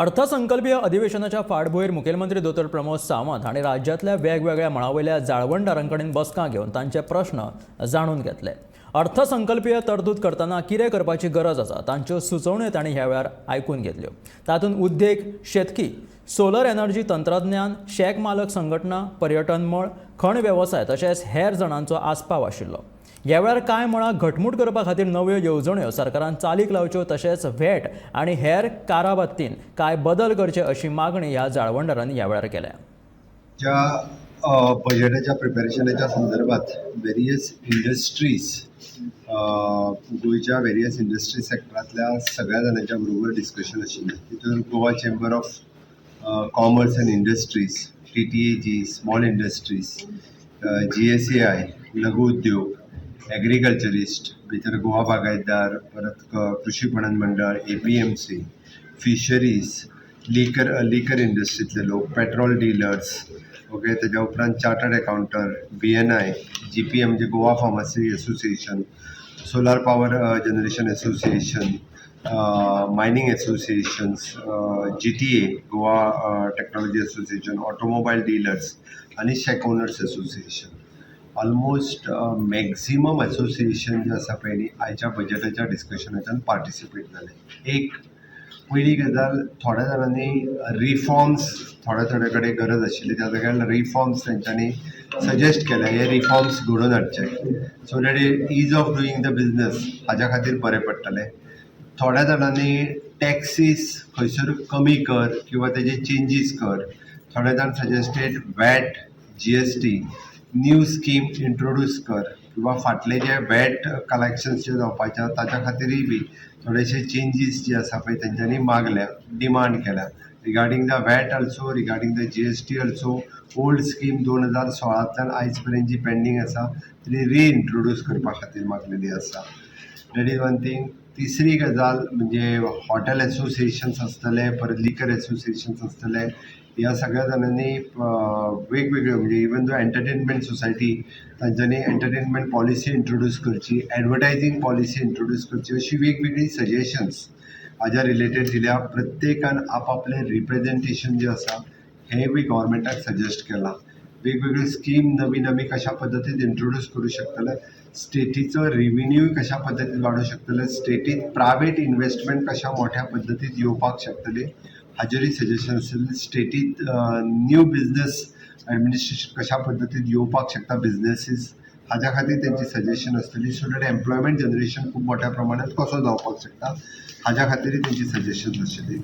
अर्थसंकल्पीय अधिवेशनाच्या फाटभुंयेर मुखेलमंत्री दोतोर प्रमोद सावंत हांणी राज्यांतल्या वेगवेगळ्या मळावयल्या जाळवणदारां कडेन बसका घेवन तांचे प्रश्न जाणून घेतले. अर्थसंकल्पीय तरतूद करतना कितें करपाची गरज आसा, तांच्यो सुचोवण्यो तांणी ह्या वेळार आयकून घेतल्यो. तातूंत उद्देग, शेतकी, सोलर एनर्जी तंत्रज्ञान, शॅक मालक संघटना, पर्यटन मळ, खण वेवसाय तशेंच हेर जाणांचो आस्पाव आशिल्लो. ह्या वेळार कांय मळां घटमूट करपा खातीर नव्यो येवजण्यो सरकारान चालीक लावच्यो तशेंच व्हॅट आनी हेर करा बाबतींत कांय बदल करचे अशी मागणी ह्या जाळवणदारांनी ह्या वेळार केल्या. ज्या बजेटाच्या प्रिपेरेशनाच्या संदर्भात वेरियस इंडस्ट्रीज, गोंयच्या वेरियस इंडस्ट्री सेक्टरांतल्या सगळ्या जाणांच्या बरोबर डिस्कशन आशिल्लें. तितून Goa Chamber of Commerce and Industries, TTAG, small industries, GSCI, लघु उद्योग, एग्रीकल्चरिस्ट, भितर गोवा बागायतदार, परत कृषी पणन मंडळ, एपीएमसी, फिशरीज, लिकर इंडस्ट्रींतले लोक, पेट्रोल डिलर्स, ओके, तेज्या उपरांत चार्टर्ड अकाउंटंट, बीएनआय, जीपीए म्हणजे Goa Pharmacy Association, Solar Power Generation Association, mining associations, GTA, Goa Technology Association, automobile dealers आनी shack owners association. Almost maximum association जे आसा पळय न्ही, आयच्या बजेटाच्या डिस्कशनाच्यान participate जाले. एक पयली गजाल, थोड्या जाणांनी रिफॉर्म्स, थोड्या थोड्या कडेन गरज आशिल्ली त्या जाग्यार रिफॉर्म्स तेंच्यांनी सजेस्ट केले. हे रिफॉर्म्स घडोवन हाडचे so that ease of doing the business हाज्या खातीर बरें पडटलें. थोड्या जाणांनी टॅक्सीस खंयसर कमी कर किंवा तेजे चेंजीस कर. थोडे जाण suggested VAT, GST new scheme introduce कर किंवा फाटले जे वॅट कलेक्शन्स जे जावपाचे आहा, ताच्या खातीरय बी थोडेशे चेंजीस जे आसा पळय, तेंच्यांनी मागल्या, डिमांड केल्या regarding the VAT also, regarding the GST also. Old scheme 2016तल्यान आयज पर्यंत जी पेंडींग आसा, ती रिइंट्रोड्यूस करपा खातीर मागलेली आसा. That is one thing. तिसरी गजाल म्हणजे हॉटेल एसोसिएशन्स आसतले, परत लिकर एसोसिएशन्स आसतले, ह्या सगळ्या जाणांनी वेगवेगळ्यो, म्हणजे इवन दो एंटरटेनमेंट सोसायटी, तांच्यांनी एंटरटेनमेंट पॉलिसी इंट्रोड्यूस करची, एडवर्टायजींग पॉलिसी इंट्रोड्यूस करची, अशी वेगवेगळी सजेशन्स हाज्या रिलेटेड दिल्या. प्रत्येकान आपापलें रिप्रेजेंटेशन जें आसा, हें बी गव्हर्मेंटाक सजेस्ट केलां. वेगवेगळ्यो स्कीम नवीन आमी कशा पद्दतीन इंट्रोड्यूस करूं शकतले, स्टेटीचो रिविन्यू कशा पद्दतीन वाडोवंक शकतले, स्टेटीत प्रायवेट इन्वेस्टमेंट कशा मोठ्या पद्दतीन येवपाक शकतली, हाजेरूय सजेशन आसतलें. स्टेटीत न्यू बिजनस एडमिनिस्ट्रेशन कशा पद्दतीन येवपाक शकता बिजनसीस, हाज्या खातीर तेंची सजेशन आसतली. सो that employment generation खूब मोठ्या प्रमाणात कसो जावपाक शकता, हाज्या खातीरय तेंची सजेशन आशिल्ली.